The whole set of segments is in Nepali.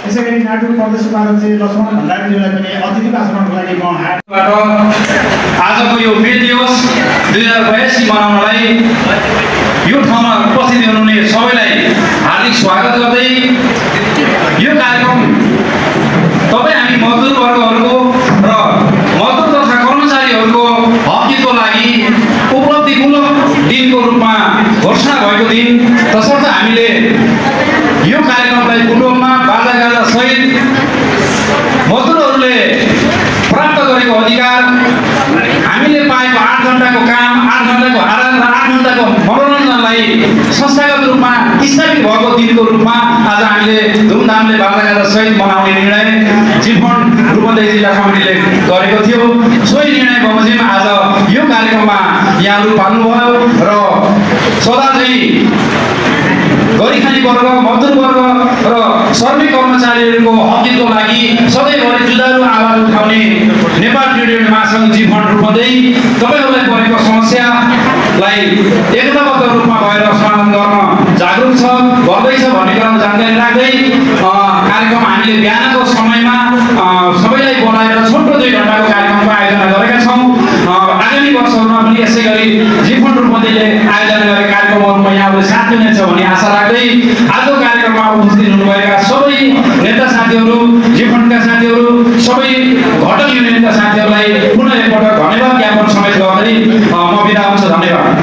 यसैगरी नाटु प्रदेश उपाध्यक्ष लक्ष्मण भण्डारीज्यूलाई पनि अतिथि भाषणको लागि म आजको यो वीर दिवस 2082 मनाउनलाई यो ठाउँमा उपस्थित हुनुहुने सबैलाई हार्दिक स्वागत गर्दै यो कार्यक्रम तपाईँ हामी मजदुर वर्गहरूको र मजदुर तथा कर्मचारीहरूको हकको लागि उपलब्धिमूलक दिनको रूपमा घोषणा भएको दिन तसर्थ हामीले यो कार्यक्रमलाई पूर्वमा बाजागाजा सहित मजदुरहरूले प्राप्त गरेको अधिकार हामीले पाएको 8 घण्टाको काम 8 घण्टाको आराम र 8 घण्टाको मनोरञ्जनलाई संस्थागत रूपमा स्थापित भएको दिनको रूपमा आज हामीले धुमधामले बाजागाजा सहित मनाउने निर्णय चितवन रूपन्देही जिल्ला कमिटीले गरेको थियो। सोही निर्णय बमोजिम आज यो कार्यक्रममा यहाँहरू पाल्नुभयो र सदाझै गरिखाने वर्ग मजदुर वर्ग र श्रमिक कर्मचारीहरूको हकको लागि सधैँभरि जुधारु आवाज उठाउने नेपाल ट्रेड युनियन महासङ्घ चितवन रूपन्देही तपाईहरूलाई परेको समस्यालाई एकताबद्ध रूपमा भएर समाधान गर्न जागरुक छ गर्दैछ भन्ने कुरा जानकारी राख्दै कार्यक्रम हामीले बिहानको समयमा सबैलाई बोलाएर छोटो 2 घण्टाको कार्यक्रमको आयोजना गरेका छौँ। आगामी वर्षहरूमा पनि यसै गरी चितवन रूपन्देहीले आयोजना गरेका कार्यक्रमहरूमा यहाँहरूले साथ दिनेछ भन्ने आशा राख्दै आजको कार्यक्रममा उपस्थित हुनुभएका सबै नेता साथीहरू चितवनका साथीहरू सबै घटक युनियनका साथीहरूलाई पुनः एकपटक धन्यवाद ज्ञापन समेत गर्दै म बिदा हुन्छु। धन्यवाद।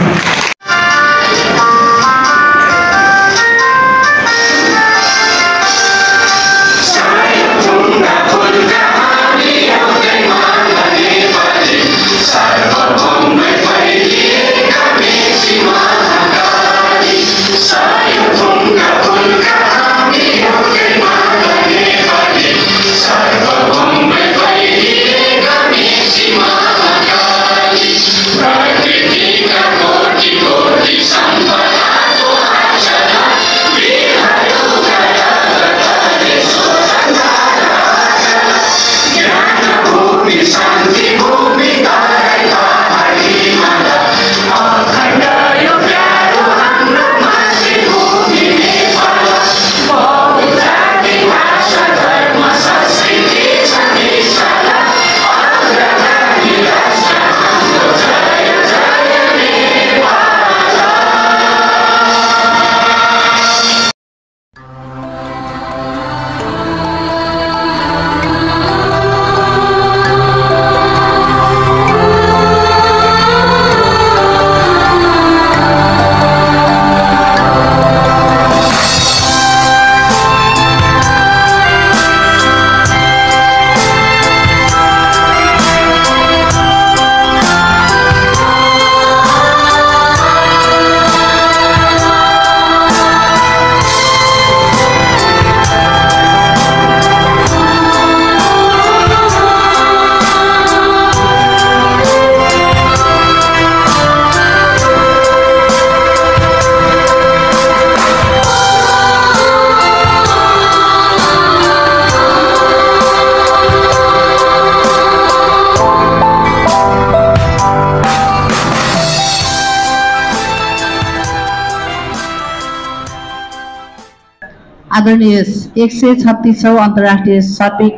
आदरणीय 136औं अन्तर्राष्ट्रिय श्रमिक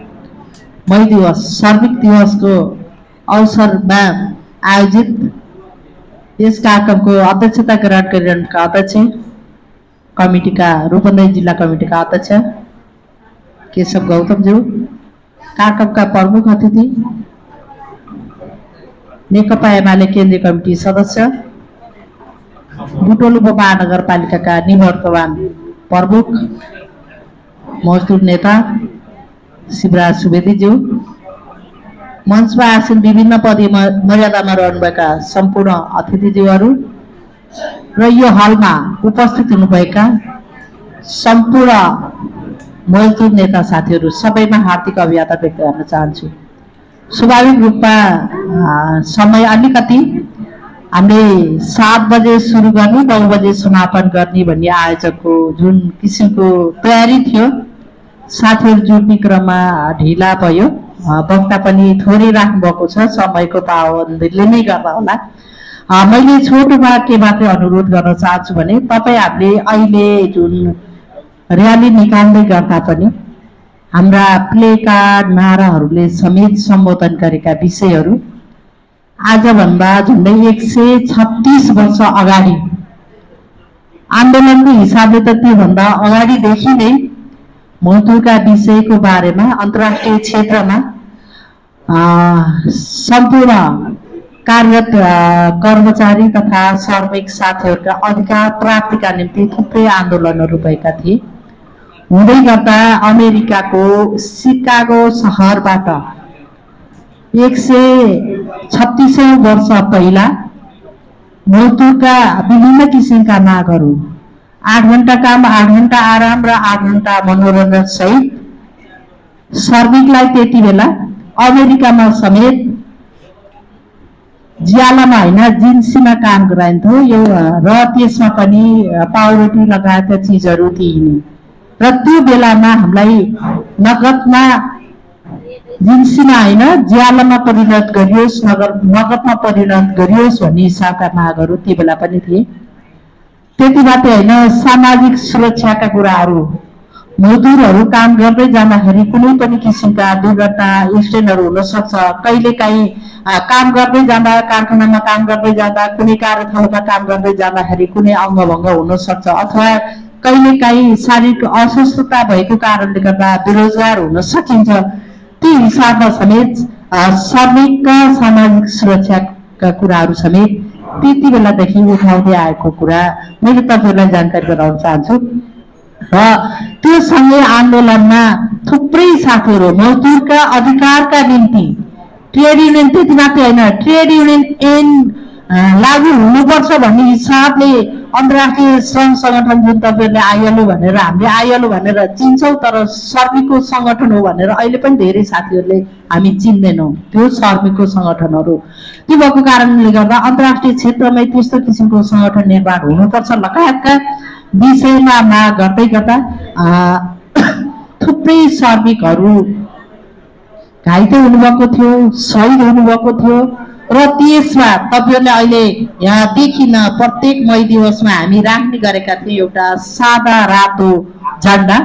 दिवसको अवसरमा आयोजित यस कार्यक्रमको अध्यक्षता ग्रहण गरिरहेका अध्यक्ष कमिटीका रूपन्देही जिल्ला कमिटीका अध्यक्ष केशव गौतमज्यू, कार्यक्रमका प्रमुख अतिथि नेकपा एमाले केन्द्रीय कमिटी सदस्य बुटोल उपमहानगरपालिकाका निवर्तमान प्रमुख मजदुर नेता शिवराज सुवेदीज्यू, मञ्चमा आसीन विभिन्न पदीय मर्यादामा रहनुभएका सम्पूर्ण अतिथिज्यूहरू र यो हलमा उपस्थित हुनुभएका सम्पूर्ण मजदुर नेता साथीहरू सबैमा हार्दिक अभिवादन व्यक्त गर्न चाहन्छु। स्वाभाविक रूपमा समय अलिकति हामीले 7 बजे सुरु गर्ने 9 बजे समापन गर्ने भन्ने आयोजकको जुन किसिमको तयारी थियो साथीहरू जुट्ने क्रममा ढिला भयो। वक्ता पनि थोरै राख्नु भएको छ, समयको पाबन्दीले नै गर्दा होला। मैले छोटोमा के मात्रै अनुरोध गर्न चाहन्छु भने तपाईहरुले अहिले जुन र्याली निकाल्दै गर्दा पनि हाम्रा प्लेकार्ड नाराहरूले समेत सम्बोधन गरेका विषयहरू आजभन्दा झन्डै 136 वर्ष अगाडि आन्दोलनको हिसाबले त त्योभन्दा अगाडिदेखि नै मजदुरका विषयको बारेमा अन्तर्राष्ट्रिय क्षेत्रमा सम्पूर्ण कार्यरत कर्मचारी तथा श्रमिक साथीहरूका अधिकार प्राप्तिका निम्ति थुप्रै आन्दोलनहरू भएका थिए। हुँदै गर्दा अमेरिकाको सिकागो सहरबाट 136 वर्ष पहिला मजदुरका विभिन्न किसिमका मागहरू 8 घण्टा काम 8 घण्टा आराम र 8 घण्टा मनोरञ्जन सहित श्रमिकलाई त्यति बेला अमेरिकामा समेत ज्यालामा होइन जिन्सीमा काम गराइन्थ्यो यो र त्यसमा पनि पाउरोटी लगायतका चिजहरू दिइने र त्यो बेलामा हामीलाई नगदमा जिन्सीमा होइन ज्यालामा परिणत गरियोस् नगदमा परिणत गरियोस् भन्ने हिसाबका मागहरू त्यो बेला पनि थिए। त्यति मात्रै होइन सामाजिक सुरक्षाका कुराहरू मजदुरहरू काम गर्दै जाँदाखेरि कुनै पनि किसिमका दुर्घटना एक्सिडेन्टहरू हुन सक्छ। कहिलेकाहीँ काम गर्दै जाँदा कारखानामा काम गर्दै जाँदा कुनै कार्यस्थलमा काम गर्दै जाँदाखेरि कुनै अङ्गभङ्ग हुन सक्छ अथवा कहिलेकाहीँ शारीरिक अस्वस्थता भएको कारणले गर्दा बेरोजगार हुन सकिन्छ। त्यो हिसाबमा समेत श्रमिकका सामाजिक सुरक्षाका कुराहरू समेत त्यति बेलादेखि उठाउँदै आएको कुरा मैले तपाईँहरूलाई जानकारी गराउन चाहन्छु। र त्यो सँगै आन्दोलनमा थुप्रै साथीहरू मजदुरका अधिकारका निम्ति ट्रेड युनियन त्यति मात्रै होइन ट्रेड युनियन लागू हुनुपर्छ भन्ने हिसाबले अन्तर्राष्ट्रिय श्रम सङ्गठन जुन तपाईँहरूले आइएलओ भनेर हामीले आइएलओ भनेर चिन्छौँ तर श्रमिकको सङ्गठन हो भनेर अहिले पनि धेरै साथीहरूले हामी चिन्दैनौँ। त्यो श्रमिकको सङ्गठनहरू त्यो भएको कारणले गर्दा अन्तर्राष्ट्रिय क्षेत्रमै त्यस्तो किसिमको सङ्गठन निर्माण हुनुपर्छ लगायतका विषयमा माग गर्दै गर्दा थुप्रै श्रमिकहरू घाइते हुनुभएको थियो, शहीद हुनुभएको थियो र त्यसमा तपाईँहरूले अहिले यहाँ देखिन प्रत्येक मई दिवसमा हामी राख्ने गरेका थियौँ एउटा सादा रातो झन्डा।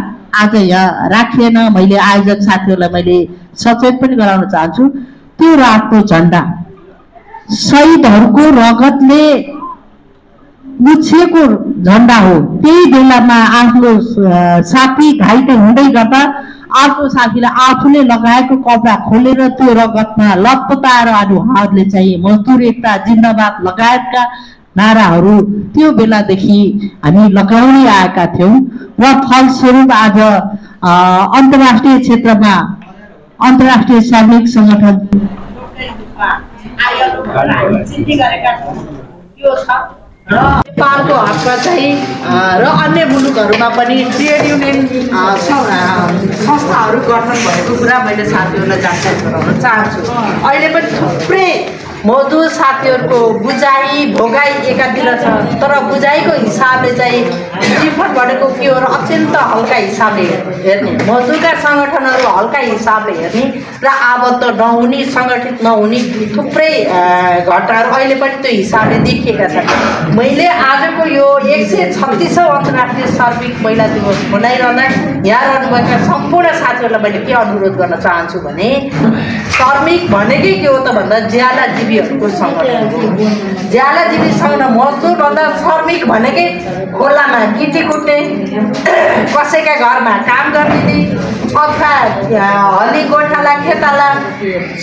आज यहाँ राखिएन। मैले आयोजक साथीहरूलाई मैले सचेत पनि गराउन चाहन्छु त्यो रातो झन्डा शहीदहरूको रगतले मुछिएको झन्डा हो। त्यही बेलामा आफ्नो साथी घाइते हुँदै गर्दा अर्को साथीले आफूले लगाएको कपडा खोलेर त्यो रगतमा लतपताएर उहाँहरूले चाहिँ मजदुर एकता जिन्दाबाद लगायतका नाराहरू त्यो बेलादेखि हामी लगाउँदै आएका थियौँ र फलस्वरूप आज अन्तर्राष्ट्रिय क्षेत्रमा अन्तर्राष्ट्रिय श्रमिक सङ्गठन नेपालको हकमा चाहिँ र अन्य मुलुकहरूमा पनि ट्रेड युनियन संस्थाहरू गठन भएको कुरा मैले साथीहरूलाई जानकारी गराउन चाहन्छु। अहिले पनि थुप्रै मजदुर साथीहरूको बुझाइ भोगाइ एकातिर छ तर बुझाइको हिसाबले चाहिँ डिफल्ट भनेको के हो र अत्यन्त हल्का हिसाबले हेर्ने मजदुरका सङ्गठनहरू हल्का हिसाबले हेर्ने र आबद्ध नहुने सङ्गठित नहुने थुप्रै घटनाहरू अहिले पनि त्यो हिसाबले देखिएका छन्। मैले आजको यो 136औं अन्तर्राष्ट्रिय श्रमिक महिला दिवस मनाइरहँदा यहाँ रहनुभएका सम्पूर्ण साथीहरूलाई मैले के अनुरोध गर्न चाहन्छु भने श्रमिक भनेकै के हो त भन्दा ज्यालाजीवीहरूको सङ्गठन हो। ज्यालाजीवी सङ्गठन मजदुर भन्दा श्रमिक भनेकै खोलामा गिटी कुट्ने कसैका घरमा काम गर्ने अथवा हली गोठाला खेताला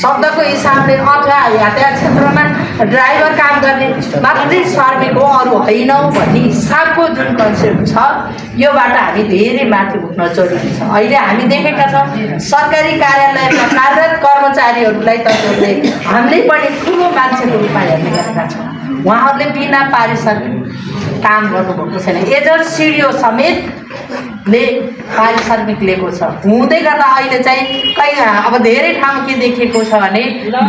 शब्दको हिसाबले अथवा यातायात क्षेत्रमा ड्राइभर काम गर्ने मात्रै श्रमिक हो अरू होइनौ भन्ने हिसाबको जुन कन्सेप्ट छ योबाट हामी धेरै माथि उठ्न जरुरी छ। अहिले हामी देखेका छौँ सरकारी कार्यालयमा कार्यरत कर्मचारीहरूलाई तपाईँहरूले हामीले पनि ठुलो मान्छेको रूपमा हेर्ने गरेका छौँ। उहाँहरूले बिना पारिश्रमिक काम गर्नुभएको छैन। एजेन्सिडिओ समेतले पारिश्रमिक लिएको छ। हुँदै गर्दा अहिले चाहिँ कहीँ अब धेरै ठाउँ के देखिएको छ भने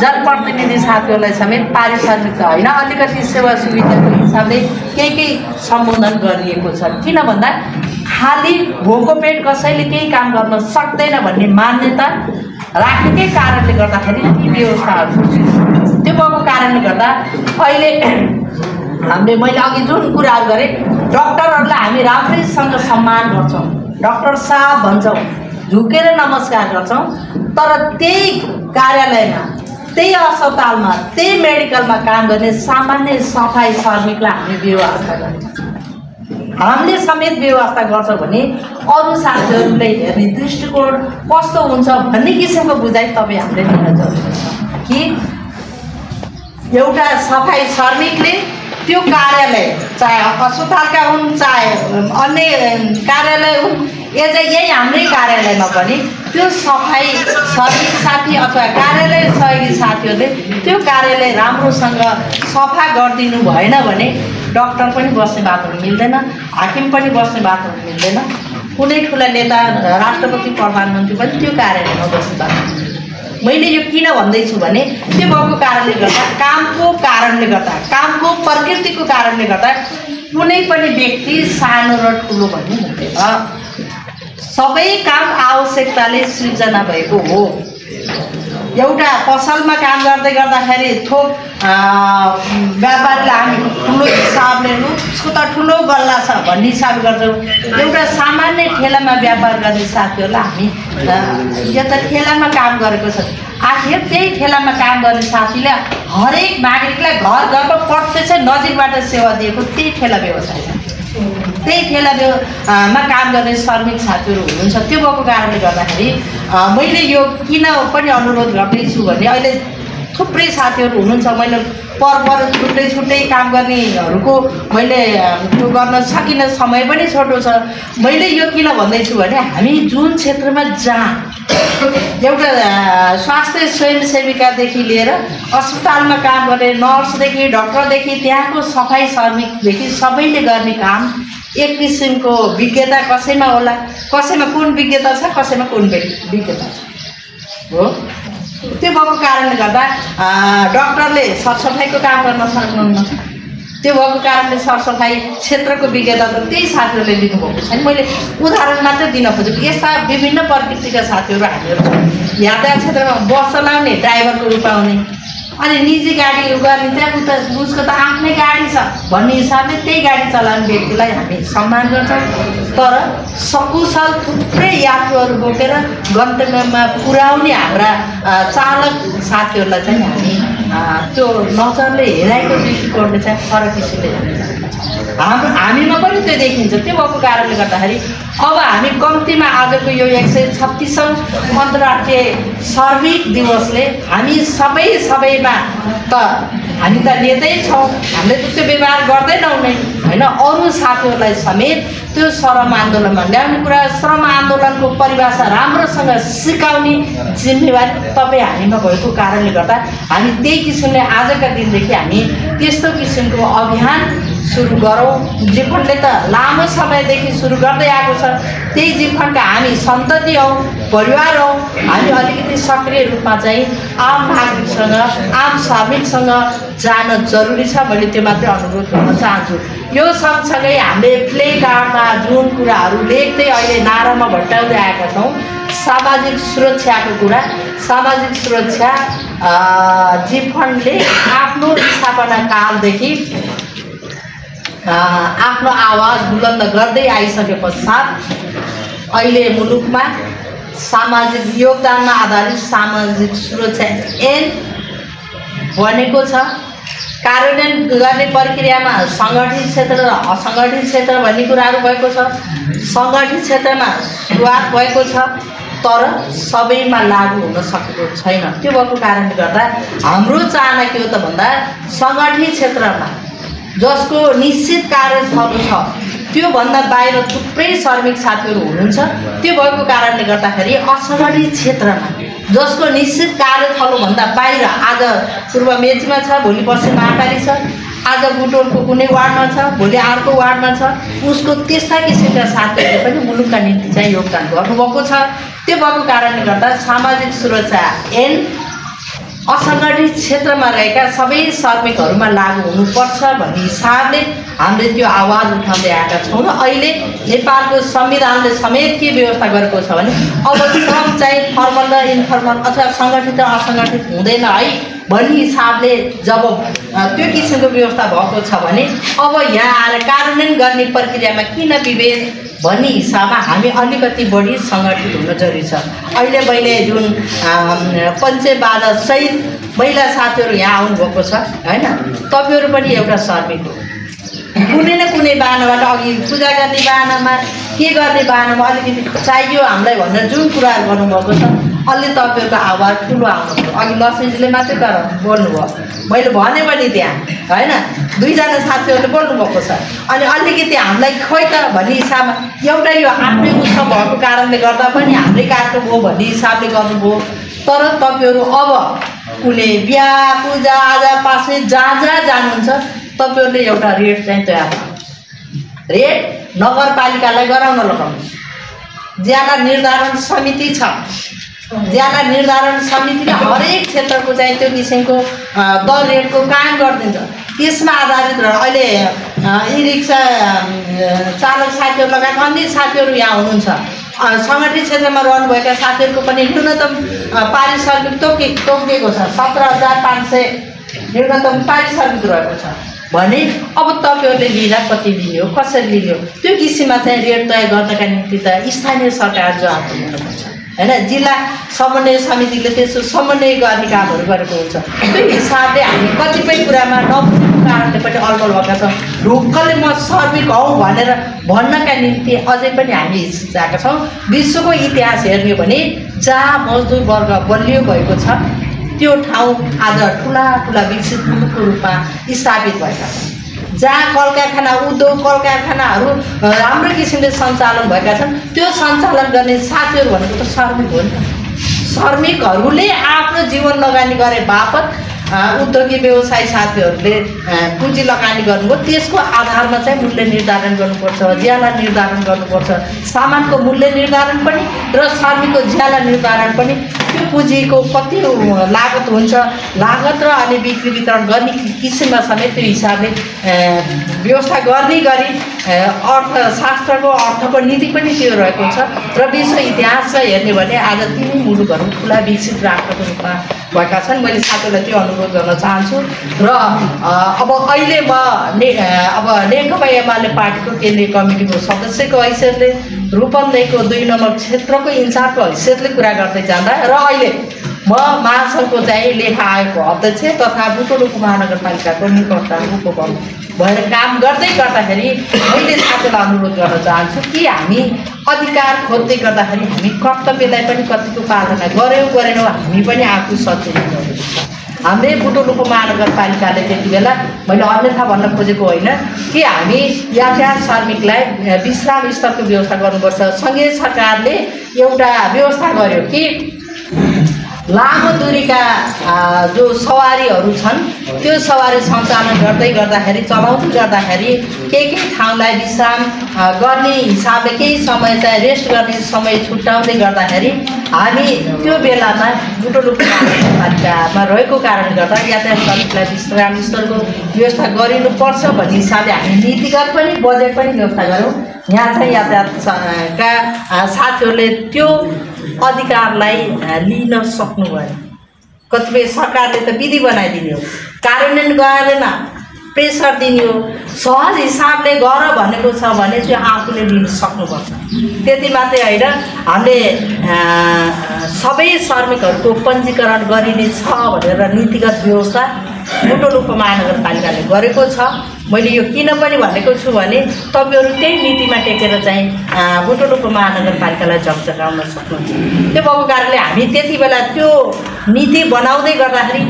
जनप्रतिनिधि साथीहरूलाई समेत पारिश्रमिक त होइन अलिकति सेवा सुविधाको हिसाबले केही सम्बोधन गरिएको छ। किन भन्दा खाली भोको पेट कसैले केही काम गर्न सक्दैन भन्ने मान्यता राखेकै कारणले गर्दाखेरि ती व्यवस्थाहरू त्यो भएको कारणले गर्दा अहिले हामीले मैले अघि जुन कुराहरू गरेँ डक्टरहरूलाई हामी राम्रैसँग सम्मान गर्छौँ, डाक्टर साहब भन्छौँ झुकेर नमस्कार गर्छौँ, तर त्यही कार्यालयमा, त्यही अस्पतालमा, त्यही मेडिकलमा काम गर्ने सामान्य सफाई श्रमिकलाई हामीले व्यवस्था गर्छौँ। हामीले समेत व्यवस्था गर्छौँ भने अरू साथीहरूले हेर्ने दृष्टिकोण कस्तो हुन्छ भन्ने किसिमको बुझाइ तपाईँ हामीले दिन जरुरी छ कि एउटा सफाई श्रमिकले त्यो कार्यालय, चाहे अस्पतालका हुन् चाहे अन्य कार्यालय हुन्, यही हाम्रै कार्यालयमा पनि त्यो सफाई श्रमिक साथी अथवा कार्यालय सहयोगी साथीहरूले त्यो कार्यालय राम्रोसँग सफा गरिदिनु भएन भने डाक्टर पनि बस्ने बाटोमा मिल्दैन, हाकिम पनि बस्ने बाटोमा मिल्दैन, कुनै ठुला नेता, राष्ट्रपति, प्रधानमन्त्री पनि त्यो कार्यालयमा बस्ने बाटो। मैले यो किन भन्दैछु भने त्यो भएको कारणले गर्दा, कामको कारणले गर्दा, कामको प्रकृतिको कारणले गर्दा कुनै पनि व्यक्ति सानो र ठुलो भन्ने हुँदैन। सबै काम आवश्यकताले सृजना भएको हो। एउटा पसलमा काम गर्दै गर्दाखेरि थोक व्यापारीलाई हामी ठुलो हिसाबले उसको त ठुलो गल्ला छ भन्ने हिसाब गर्छौँ। एउटा सामान्य ठेलामा व्यापार गर्ने साथीहरूलाई हामी यो त ठेलामा काम गरेको छ, आखिर त्यही ठेलामा काम गर्ने साथीले हरेक नागरिकलाई घर घरमा प्रत्यक्ष नजिकबाट सेवा दिएको त्यही ठेला व्यवसाय छ। त्यही ठेलामा काम गर्ने श्रमिक साथीहरू हुनुहुन्छ। त्यो भएको कारणले गर्दाखेरि मैले यो किन पनि अनुरोध गर्दैछु भने अहिले थुप्रै साथीहरू हुनुहुन्छ, मैले पर छुट्टै छुट्टै काम गर्नेहरूको मैले त्यो गर्न सकिनँ, समय पनि छोटो छ। मैले यो किन भन्दैछु भने हामी जुन क्षेत्रमा जहाँ एउटा स्वास्थ्य स्वयंसेविकादेखि लिएर अस्पतालमा काम गर्ने नर्सदेखि डक्टरदेखि त्यहाँको सफाई श्रमिकदेखि सबैले गर्ने काम एक किसिमको विज्ञता कसैमा होला, कसैमा कुन विज्ञता छ, कसैमा कुन विज्ञता छ हो। त्यो भएको कारणले गर्दा डक्टरले सरसफाइको काम गर्न सक्नुहुन्न। त्यो भएको कारणले सरसफाइ क्षेत्रको विज्ञता त त्यही साथीहरूले लिनुभएको छैन। मैले उदाहरण मात्रै दिन खोजेको, यस्ता विभिन्न प्रकृतिका साथीहरू हामीहरू छन्। यातायात क्षेत्रमा बस चलाउने, ड्राइभरको रूपमा आउने, अनि निजी गाडी गर्ने, त्यहाँ उता उसको त आफ्नै गाडी छ भन्ने हिसाबले त्यही गाडी चलाउने व्यक्तिलाई हामी सम्मान गर्छौँ। तर सकुशल थुप्रै यात्रुहरू बोकेर गन्तव्यमा पुर्याउने हाम्रा चालक साथीहरूलाई चाहिँ हामी त्यो नजरले हेराएको दृष्टिकोणले चाहिँ फरक किसिमले हामीमा पनि त्यो देखिन्छ। त्यो भएको कारणले गर्दाखेरि अब हामी कम्तीमा आजको यो 136औं अन्तर्राष्ट्रिय श्रमिक दिवसले हामी सबैमा त हामी त नेतै छौँ, हामीले त त्यो व्यवहार गर्दैनौँ नै होइन, अरू साथीहरूलाई समेत त्यो श्रम आन्दोलनमा ल्याउने कुरा, श्रम आन्दोलनको परिभाषा राम्रोसँग सिकाउने जिम्मेवारी तपाईँ हामीमा भएको कारणले गर्दा हामी त्यही किसिमले आजका दिनदेखि हामी त्यस्तो किसिमको अभियान सुरु गरौँ। जीवनले त लामो समयदेखि सुरु गर्दै आएको छ, त्यही जीवनका हामी सन्तति हौँ, परिवार हौँ। हामी अलिकति सक्रिय रूपमा चाहिँ आम नागरिकसँग, आम श्रमिकसँग जान जरुरी छ। मैले त्यो मात्रै अनुरोध गर्न चाहन्छु। यो सँगसँगै हामीले प्ले कार्डमा जुन कुराहरू लेख्दै अहिले नारामा भट्टाउँदै आएका छौँ, सामाजिक सुरक्षाको कुरा, सामाजिक सुरक्षा जीवनले आफ्नो स्थापना कालदेखि आफ्नो आवाज बुलन्द गर्दै आइसके पश्चात अहिले मुलुकमा सामाजिक योगदानमा आधारित सामाजिक सुरक्षा ऐन बनेको छ। कार्यान्वयन गर्ने प्रक्रियामा सङ्गठित क्षेत्र र असङ्गठित क्षेत्र भन्ने कुराहरू भएको छ। सङ्गठित क्षेत्रमा सुरुवात भएको छ, तर सबैमा लागू हुन सकेको छैन। त्यो भएको कारणले गर्दा हाम्रो चाहना के हो त भन्दा सङ्गठित क्षेत्रमा जसको निश्चित कार्यस्थल छ त्योभन्दा बाहिर थुप्रै श्रमिक साथीहरू हुनुहुन्छ। त्यो भएको कारणले गर्दाखेरि असङ्गठित क्षेत्रमा जसको निश्चित कार्यस्थलभन्दा बाहिर आज पूर्व मेचीमा छ, भोलि पश्चिम महाकाली छ, आज बुटोलको कुनै वार्डमा छ, भोलि अर्को वार्डमा छ, उसको त्यस्ता किसिमका साथीहरूले पनि मुलुकका निम्ति चाहिँ योगदान गर्नुभएको छ। त्यो भएको कारणले गर्दा सामाजिक सुरक्षा ऐन असङ्गठित क्षेत्रमा रहेका सबै श्रमिकहरूमा लागू हुनुपर्छ भन्ने हिसाबले हामीले त्यो आवाज उठाउँदै आएका छौँ। र अहिले नेपालको संविधानले समेत के व्यवस्था गरेको छ भने अब श्रम चाहिँ फर्मल र इन्फर्मल अथवा सङ्गठित र असङ्गठित हुँदैन है, भन्ने हिसाबले जब त्यो किसिमको व्यवस्था भएको छ भने अब यहाँ आएर कार्यान्वयन गर्ने प्रक्रियामा किन विभेद भन्ने हिसाबमा हामी अलिकति बढी सङ्गठित हुन जरुरी छ। अहिले मैले जुन पञ्चबाजासहित महिला साथीहरू यहाँ आउनुभएको छ होइन, तपाईँहरू पनि एउटा श्रमिक हो। कुनै न कुनै बाहनाबाट अघि पूजा गर्ने बाहनामा के गर्ने बाहनामा अलिकति चाहियो हामीलाई भनेर जुन कुराहरू गर्नुभएको छ अलि तपाईँहरूको आवाज ठुलो आउनुभयो। अघि लक्ष्मीजीले मात्रै बोल्नुभयो, मैले भने पनि त्यहाँ होइन 2 जना साथीहरूले बोल्नुभएको छ। अनि अलिकति हामीलाई खोइ त भन्ने हिसाबमा एउटा यो आफ्नै उत्सव भएको कारणले गर्दा पनि हाम्रै कार्यक्रम हो भन्ने हिसाबले गर्नुभयो। तर तपाईँहरू अब कुनै बिहा पूजा आजा पासै जहाँ जानुहुन्छ तपाईँहरूले एउटा रेट चाहिँ तयार रेट नगरपालिकालाई गराउन लगाउनु। ज्याला निर्धारण समिति छ, ज्याला निर्धारण समितिले हरेक क्षेत्रको चाहिँ त्यो किसिमको दर रेटको कायम गरिदिन्छ। त्यसमा आधारित रहेर अहिले ई रिक्सा चालक साथीहरू लगायत अन्य साथीहरू यहाँ हुनुहुन्छ, सङ्गठित क्षेत्रमा रहनुभएका साथीहरूको पनि न्यूनतम पारिश्रमिक तोकिएको छ 17,500 न्यूनतम पारिश्रमिक रहेको छ भने अब तपाईँहरूले लिँदा कति लिने हो, कसरी लिने हो, त्यो किसिममा चाहिँ रेट तय गर्नका निम्ति त स्थानीय सरकार जवाब दिनुपर्छ होइन। जिल्ला समन्वय समितिले त्यसो समन्वय गर्ने कामहरू गरेको हुन्छ। त्यो हिसाबले हामी कतिपय कुरामा नबुझेको कारणले पनि अलमल भएका छौँ। ढुक्कले म श्रमिक हौँ भनेर भन्नका निम्ति अझै पनि हामी हिचकिचाएका छौँ। विश्वको इतिहास हेर्ने हो भने जहाँ मजदुर वर्ग बलियो भएको छ त्यो ठाउँ आज ठुला ठुला विकसित मुलुकको रूपमा स्थापित भएका छन्। जहाँ कल कारखाना उद्योग कल कारखानाहरू राम्रो किसिमले सञ्चालन भएका छन् त्यो सञ्चालन गर्ने साथीहरू भनेको त श्रमिक हो नि त। श्रमिकहरूले आफ्नो जीवन लगानी गरे बापत उद्योगी व्यवसायी साथीहरूले पुँजी लगानी गर्नुभयो। त्यसको आधारमा चाहिँ मूल्य निर्धारण गर्नुपर्छ, ज्याला निर्धारण गर्नुपर्छ, सामानको मूल्य निर्धारण पनि र श्रमिकको ज्याला निर्धारण पनि। त्यो पुँजीको कति लागत हुन्छ, लागत र अनि बिक्री वितरण गर्ने किसिममा समेत त्यो हिसाबले व्यवस्था गर्ने गरी अर्थशास्त्रको अर्थको नीति पनि त्यो रहेको छ। र विश्व इतिहासलाई हेर्ने भने आज तिनै मुलुकहरू ठुला विकसित राष्ट्रको रूपमा भएका छन्। मैले साथीहरूलाई त्यो अनुरोध गर्न चाहन्छु। र अब अहिले म नेकपा एमाले पार्टीको केन्द्रीय कमिटीको सदस्यको हैसियतले रूपन्देहीको 2 नम्बर क्षेत्रको इन्चार्जको हैसियतले कुरा गर्दै जाँदा र अहिले म महासङ्घको चाहिँ लेखा आयोगको अध्यक्ष तथा बुटोलुको महानगरपालिकाको निकटता उपप्रमुख भएर काम गर्दै गर्दाखेरि मैले साथीलाई अनुरोध गर्न चाहन्छु कि हामी अधिकार खोज्दै गर्दाखेरि हामी कर्तव्यलाई पनि कतिको पालना गऱ्यौँ गरेनौँ हामी पनि आफू सचेत गर्नुपर्छ। हामीले बुटोलुको महानगरपालिकाले त्यति बेला मैले अन्यथा भन्न खोजेको होइन कि हामी यातायात श्रमिकलाई विश्राम स्थलको व्यवस्था गर्नुपर्छ। सङ्घीय सरकारले एउटा व्यवस्था गर्यो कि लामो दूरीका जो सवारीहरू छन् त्यो सवारी सञ्चालन गर्दै गर्दाखेरि चलाउँदै गर्दाखेरि केही ठाउँलाई विश्राम गर्ने हिसाबले केही समय चाहिँ रेस्ट गर्ने समय छुट्याउँदै गर्दाखेरि हामी त्यो बेलामा बुटोलुको महानगरपालिकामा रहेको कारणले गर्दा यातायात श्रमिकलाई विश्राम स्थलको व्यवस्था गरिनुपर्छ भन्ने हिसाबले हामी नीतिगत पनि बजेट पनि व्यवस्था गऱ्यौँ। यहाँ चाहिँ यातायातका साथीहरूले त्यो अधिकारलाई लिन सक्नु भएन। कतिपय सरकारले त विधि बनाइदिने हो, कार्यान्वयन गरेन, प्रेसर दिने हो, सहज हिसाबले गर भनेको छ भने त्यो आफूले लिन सक्नुपर्छ। त्यति मात्रै होइन, हामीले सबै श्रमिकहरूको पञ्जीकरण गरिने छ भनेर नीतिगत व्यवस्था बुटोलुको महानगरपालिकाले गरेको छ। मैले यो किन पनि भनेको छु भने तपाईँहरू त्यही नीतिमा टेकेर चाहिँ बुटोलुको महानगरपालिकालाई झकझकाउन सक्नुहुन्छ। त्यो भएको कारणले हामी त्यति बेला त्यो नीति बनाउँदै गर्दाखेरि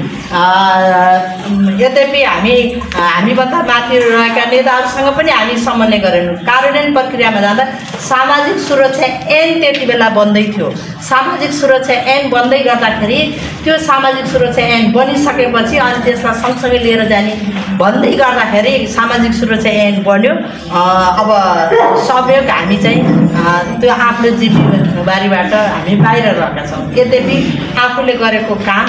यद्यपि हामीभन्दा माथि रहेका नेताहरूसँग पनि हामी समन्वय गरेनौँ। कार्यान्वयन प्रक्रियामा जाँदा सामाजिक सुरक्षा ऐन त्यति बेला बन्दै थियो। सामाजिक सुरक्षा ऐन बन्दै गर्दाखेरि त्यो सामाजिक सुरक्षा ऐन बनिसकेपछि अनि त्यसलाई सँगसँगै लिएर जाने भन्दै गर्दाखेरि सामाजिक सुरक्षा ऐन बन्यो। अब सहयोग हामी चाहिँ त्यो आफ्नो जिम्मेवारीबाट हामी बाहिर रहेका छौँ। यद्यपि आफूले गरेको काम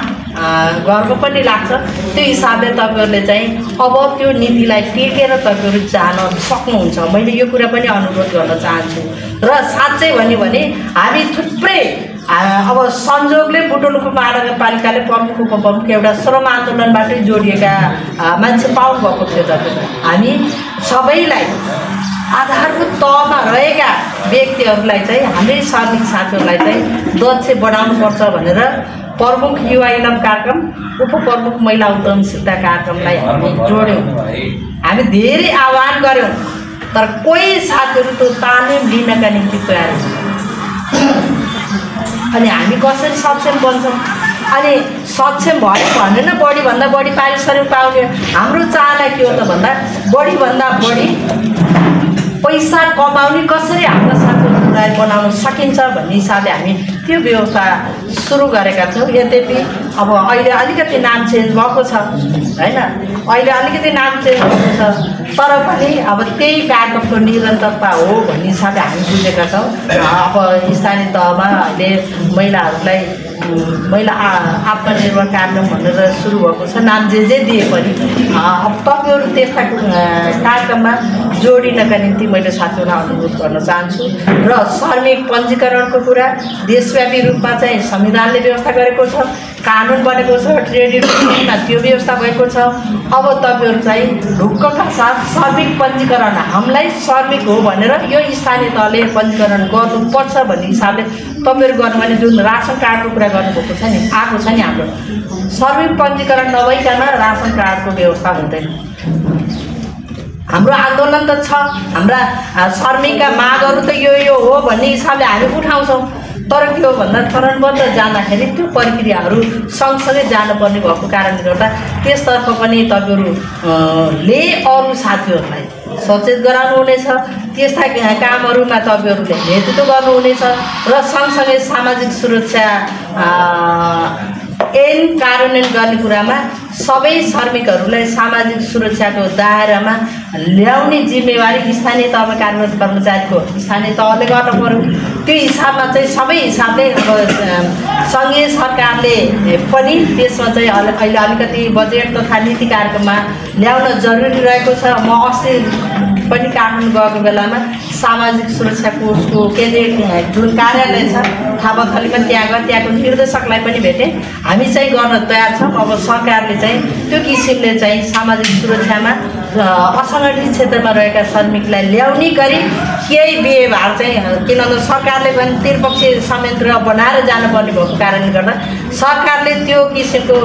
गर्व पनि लाग्छ। त्यो हिसाबले तपाईँहरूले चाहिँ अब त्यो नीतिलाई टेकेर तपाईँहरू जान सक्नुहुन्छ। मैले यो कुरा पनि अनुरोध गर्न चाहन्छु। र साँच्चै भन्यो भने हामी थुप्रै अब संयोगले बुटोलको महानगरपालिकाले प्रमुख उपप्रमुख एउटा श्रम आन्दोलनबाटै जोडिएका मान्छे पाउनुभएको थियो दाजु। हामी सबैलाई आधारभूत तहमा रहेका व्यक्तिहरूलाई चाहिँ हाम्रै श्रमिक साथीहरूलाई चाहिँ दक्ष बनाउनुपर्छ भनेर प्रमुख युवा इनाम कार्यक्रम, उपप्रमुख महिला उद्यमशीलता कार्यक्रमलाई हामी जोड्यौँ। हामी धेरै आह्वान गऱ्यौँ, तर कोही साथीहरू त्यो तालिम लिनका निम्ति तयार अनि हामी कसरी सक्षम बन्छौँ? अनि सक्षम भयो भने न बढीभन्दा बढी पारिश्रमिक पाउने। हाम्रो चाहना के हो त भन्दा बढीभन्दा बढी पैसा कमाउने कसरी हाम्रो साथीहरूलाई बनाउन सकिन्छ भन्ने हिसाबले हामी त्यो व्यवस्था सुरु गरेका छौँ। यद्यपि अब अहिले अलिकति नाम चेन्ज भएको छ होइन, अहिले अलिकति नाम चेन्ज भएको छ, तर पनि अब त्यही कार्यक्रमको निरन्तरता हो भन्ने हिसाबले हामी बुझेका छौँ। अब स्थानीय तहमा अहिले महिलाहरूलाई महिला आत्मनिर्भर कार्यक्रम भनेर सुरु भएको छ। नाम जे दिए पनि अब तपाईँहरू त्यस्ता कार्यक्रममा जोडिनका निम्ति मैले साथीहरूलाई अनुरोध गर्न चाहन्छु। र श्रमिक पञ्जीकरणको कुरा देशव्यापी रूपमा चाहिँ संविधानले व्यवस्था गरेको छ, कानुन बनेको छ, ट्रेड युनियनमा त्यो व्यवस्था भएको छ। अब तपाईँहरू चाहिँ ढुक्कका साथ श्रमिक पञ्जीकरण हामीलाई श्रमिक हो भनेर यो स्थानीय तहले पञ्जीकरण गर्नुपर्छ भन्ने हिसाबले तपाईँहरू गर्नु भने जुन रासन कार्डको कुरा गर्नुभएको छ नि, आएको छ नि, हाम्रो श्रमिक पञ्जीकरण नभइकन रासन कार्डको व्यवस्था हुँदैन। हाम्रो आन्दोलन त छ, हाम्रा श्रमिकका मागहरू त यो हो भन्ने हिसाबले हामी उठाउँछौँ, तर के हो भन्दा चरणबद्ध जाँदाखेरि त्यो प्रक्रियाहरू सँगसँगै जानुपर्ने भएको कारणले गर्दा त्यसतर्फ पनि तपाईँहरूले अरू साथीहरूलाई सचेत गराउनुहुनेछ। त्यस्ता कामहरूमा तपाईँहरूले नेतृत्व गर्नुहुनेछ र सँगसँगै सामाजिक सुरक्षा ऐन कार्यान्वयन गर्ने कुरामा सबै श्रमिकहरूलाई सामाजिक सुरक्षाको दायरामा ल्याउने जिम्मेवारी स्थानीय तहमा कार्यरत कर्मचारीको स्थानीय तहले गर्नु पर्यो। त्यो हिसाबमा चाहिँ सबै हिसाबले अब सङ्घीय सरकारले पनि त्यसमा चाहिँ अहिले अलिकति बजेट तथा नीति कार्यक्रममा ल्याउन जरुरी रहेको छ। म अस्ति पनि काठमाडौँ गएको बेलामा सामाजिक सुरक्षा कोषको केन्द्रीय जुन कार्यालय छ थापाथलीमा त्यहाँ गएर त्यहाँको निर्देशकलाई पनि भेटेँ। हामी चाहिँ गर्न तयार छौँ। अब सरकारले चाहिँ त्यो किसिमले चाहिँ सामाजिक सुरक्षामा असङ्गठित क्षेत्रमा रहेका श्रमिकलाई ल्याउने गरी केही व्यवहार चाहिँ, किनभने सरकारले पनि त्रिपक्षीय संयन्त्र बनाएर जानुपर्ने भएको कारणले गर्दा सरकारले त्यो किसिमको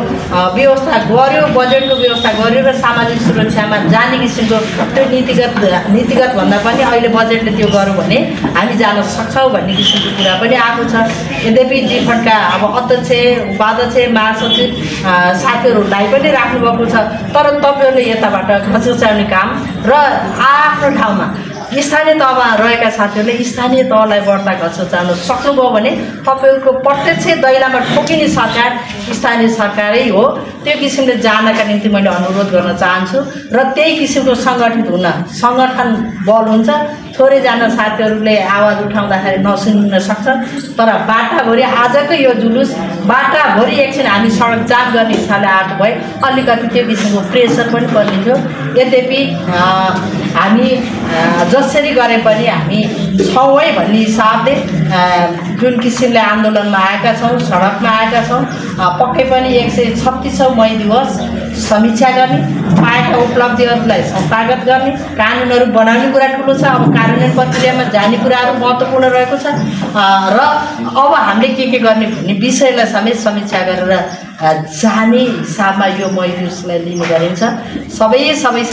व्यवस्था गर्यो, बजेटको व्यवस्था गर्यो र सामाजिक सुरक्षामा जाने किसिमको त्यो नीतिगत भन्दा पनि अहिले बजेटले त्यो गर्यो भने हामी जान सक्छौँ भन्ने किसिमको कुरा पनि आएको छ। यद्यपि जिफडका अब अध्यक्ष, उपाध्यक्ष, महासचिव साथीहरूलाई पनि राख्नुभएको छ, तर तपाईँहरूले यताबाट खचाउने काम र आफ्नो ठाउँमा स्थानीय तहमा रहेका साथीहरूले स्थानीय तहलाई बढ्ता घचाउन सक्नुभयो भने तपाईँहरूको प्रत्यक्ष दैलामा ठोकिने सरकार स्थानीय सरकारै हो। त्यो किसिमले जानका निम्ति मैले अनुरोध गर्न चाहन्छु र त्यही किसिमको सङ्गठित हुन सङ्गठन बल हुन्छ। थोरैजना साथीहरूले आवाज उठाउँदाखेरि नसुनिन सक्छ, तर बाटाभरि आजको यो जुलुस बाटाभरि एकछिन हामी सडक जाम गर्ने हिसाबले आएको भए अलिकति त्यो किसिमको प्रेसर पनि पर्ने थियो। यद्यपि हामी जसरी गरे पनि हामी छौँ है भन्ने हिसाबले जुन किसिमले आन्दोलनमा आएका छौँ, सडकमा आएका छौँ, पक्कै पनि 136औं मई दिवस समीक्षा गर्ने, पाएका उपलब्धिहरूलाई संस्थागत गर्ने, कानुनहरू बनाउने कुरा ठुलो छ। अब कार्यान्वयन प्रक्रियामा जाने कुराहरू महत्त्वपूर्ण रहेको छ र अब हामीले के गर्ने भन्ने विषयलाई समेत समीक्षा गरेर जाने हिसाबमा यो मई दिवसलाई लिने गरिन्छ। सबै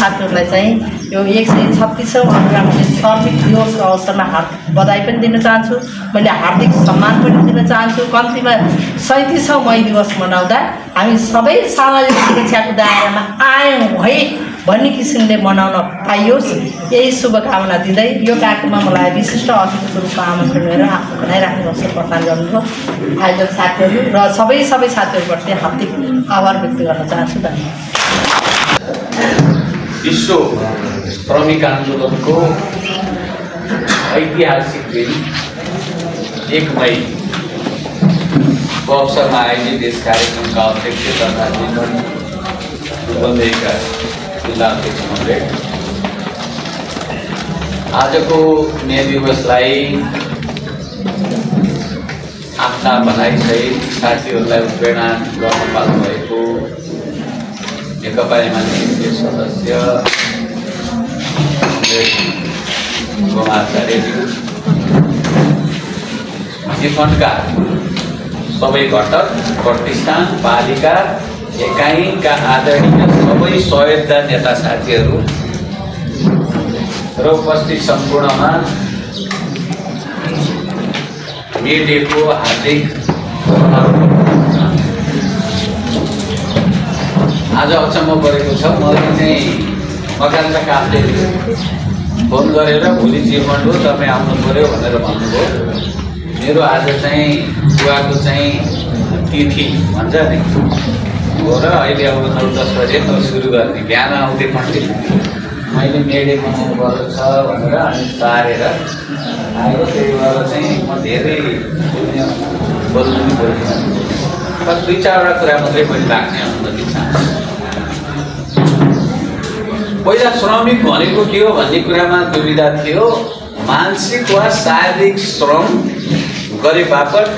साथीहरूलाई चाहिँ यो 136औं अन्तर्राष्ट्रिय श्रमिक दिवसको अवसरमा हार्दिक बधाई पनि दिन चाहन्छु, मैले हार्दिक सम्मान पनि दिन चाहन्छु। कम्तीमा 37औं मई दिवस मनाउँदा हामी सबै सामाजिक सुरक्षाको दायरामा आयौँ है भन्ने किसिमले मनाउन पाइयोस्, यही शुभकामना दिँदै यो कार्यक्रममा मलाई विशिष्ट अतिथिको रूपमा आमन्त्रण गरेर आफ्नो बनाइराख्ने अवसर प्रदान गर्नुभयो आयोजक साथीहरू र सबै साथीहरूप्रति हार्दिक आभार व्यक्त गर्न चाहन्छु। धन्यवाद। विश्व श्रमिक आन्दोलनको ऐतिहासिक दिन 1 मई को अवसरमा आयोजित यस कार्यक्रमका अध्यक्ष तथा जिल्ला अध्यक्ष महोदय, आजको मे दिवसलाई आफ्ना भनाइसहित साथीहरूलाई प्रेरणा गर्न पाल्नुभएको नेकपा एमाले सदस्य गोमाचार्यज्यू, निफन्डका सबै घटक, प्रतिष्ठान, पालिका एकाइका आदरणीय सबै सहयोगदार नेता साथीहरू र उपस्थित सम्पूर्णमा मे डेको हार्दिक आज अचम्म परेको छ। मलाई चाहिँ मकानका कामले फोन गरेर भोलि चिरमन्डो तपाईँ आउनु पऱ्यो भनेर भन्नुभयो। मेरो आज चाहिँ बुवाको चाहिँ तिथि भन्छ नि हो र अहिले अब 9-10 बजे सुरु गर्ने, बिहान आउँदै पण्डित मैले मेडे बनाउनु पर्छ भनेर अनि सारेर आयो। त्यही भएर चाहिँ म धेरै बोल्नु पनि बोलिरहेको तर 2-4वटा कुरा मात्रै पनि राख्ने अनुमति चाहन्छु। पहिला श्रमिक भनेको के हो भन्ने कुरामा दुविधा थियो। मानसिक वा शारीरिक श्रम गरे बापत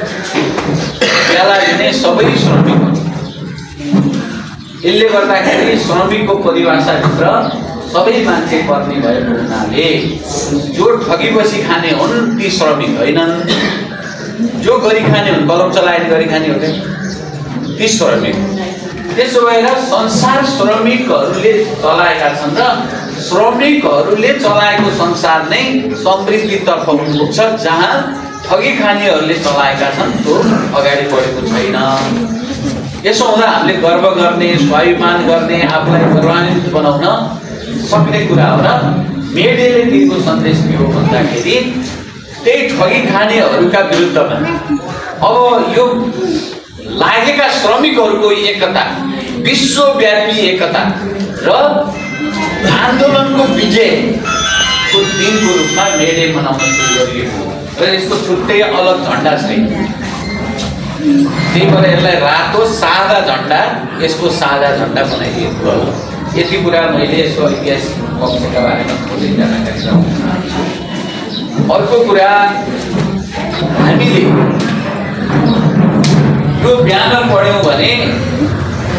बेला लिने सबै श्रमिक। यसले गर्दाखेरि श्रमिकको परिभाषाभित्र सबै मान्छे पर्ने भएको हुनाले जो ठगी बसी खाने हुन् ती श्रमिक होइनन्, जो गरी खाने हुन्, कलम चलाएर गरी खाने हुन् ती श्रमिक। त्यसो भएर संसार श्रमिकहरूले चलाएका छन् र श्रमिकहरूले चलाएको संसार नै समृद्धितर्फ पुग्छ। जहाँ ठगी खानेहरूले चलाएका छन् त्यो अगाडि बढेको छैन। यसो हुँदा हामीले गर्व गर्ने, स्वाभिमान गर्ने, आफूलाई गौरवान्वित बनाउन सक्ने कुरा हो। र मेडेले दिएको सन्देश के हो भन्दाखेरि त्यही ठगी खानेहरूका विरुद्धमा अब यो लागेका श्रमिकहरूको एकता, विश्वव्यापी एकता र आन्दोलनको विजयको दिनको रूपमा मेडे मनाउन सुरु गरिएको र यसको छुट्टै अलग झन्डा छैन। त्यही भएर यसलाई रातो सादा झन्डा, यसको सादा झन्डा बनाइदिएको हो। यति कुरा मैले यसको ऐतिहासिक पक्षका बारेमा थोरै जानकारी गराउन चाहन्छु। अर्को कुरा, हामीले यो ब्यानर पढ्यौँ भने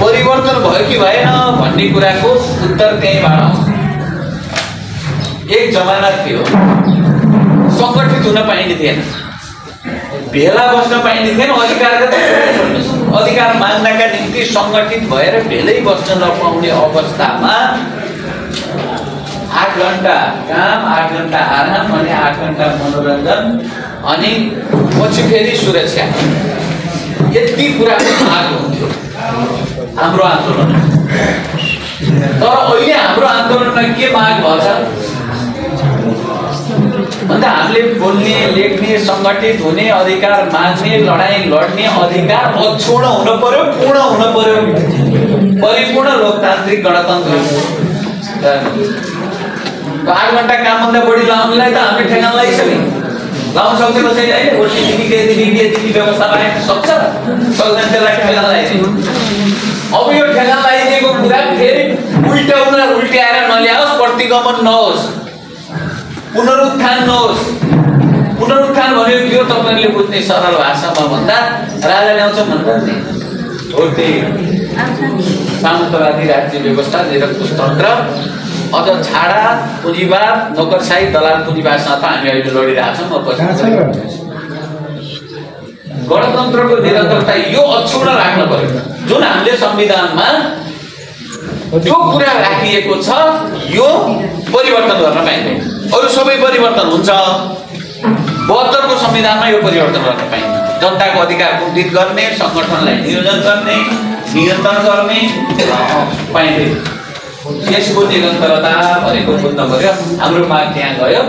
परिवर्तन भयो कि भएन भन्ने कुराको उत्तर त्यहीँबाट आउँछ। एक जमाना थियो सङ्गठित हुन पाइने थिएन, भेला बस्न पाइने थिएन, अधिकार माग्नका निम्ति सङ्गठित भएर भेलै बस्न नपाउने अवस्थामा 8 घण्टा काम, 8 घण्टा आराम अनि 8 घण्टा मनोरञ्जन अनि पछि फेरि सुरक्षा, यति कुराको माग हुन्थ्यो हाम्रो आन्दोलन। तर अहिले हाम्रो आन्दोलनमा के माग भएछ भन्दा हामीले बोल्ने, लेख्ने, सङ्गठित हुने अधिकार माग्ने, लडाइँ लड्ने अधिकार अक्षुण्ण हुन पर्यो, पूर्ण हुन पर्यो, परिपूर्ण लोकतान्त्रिक गणतन्त्र। 8 घण्टा कामभन्दा बढी लाउनेलाई त हामीले ठेगान लगाइसक्यौँ। लाउन सक्छ कसैले अहिले ओटिपी व्यवस्था बनाउन सक्छ, सक्दैन, त्यसलाई ठेगान लगाइदिनु। अब यो ठेगान लगाइदिएको कुरा फेरि उल्ट्याएर नल्याओस्, प्रतिगमन नहोस्, पुनरुत्थान नहोस्। पुनरुत्थान भनेको के हो तपाईँहरूले बुझ्ने सरल भाषामा भन्दा राजा ल्याउँछौँ भन्दा नि हो, त्यही सामन्तवादी राज्य व्यवस्था, निरङ्कुश तन्त्र, अझ छाडा पुँजीवाद, नोकरसाही, दलाल पुँजीवादसँग त हामी अहिले लडिरहेछौँ। गणतन्त्रको निरन्तरता यो अक्षुण्ण राख्न पर्यो। जुन हामीले संविधानमा जो कुरा राखिएको छ यो परिवर्तन गर्न पाइँदैन। अरू सबै परिवर्तन हुन्छ, 72 को संविधानमा यो परिवर्तन गर्न पाइँदैन। जनताको अधिकार कुण्ठित गर्ने, सङ्गठनलाई नियोजन गर्ने, नियन्त्रण गर्ने पाइँदैन। यसको निरन्तरता भनेको बुझ्न पर्यो। हाम्रो माग त्यहाँ गयो।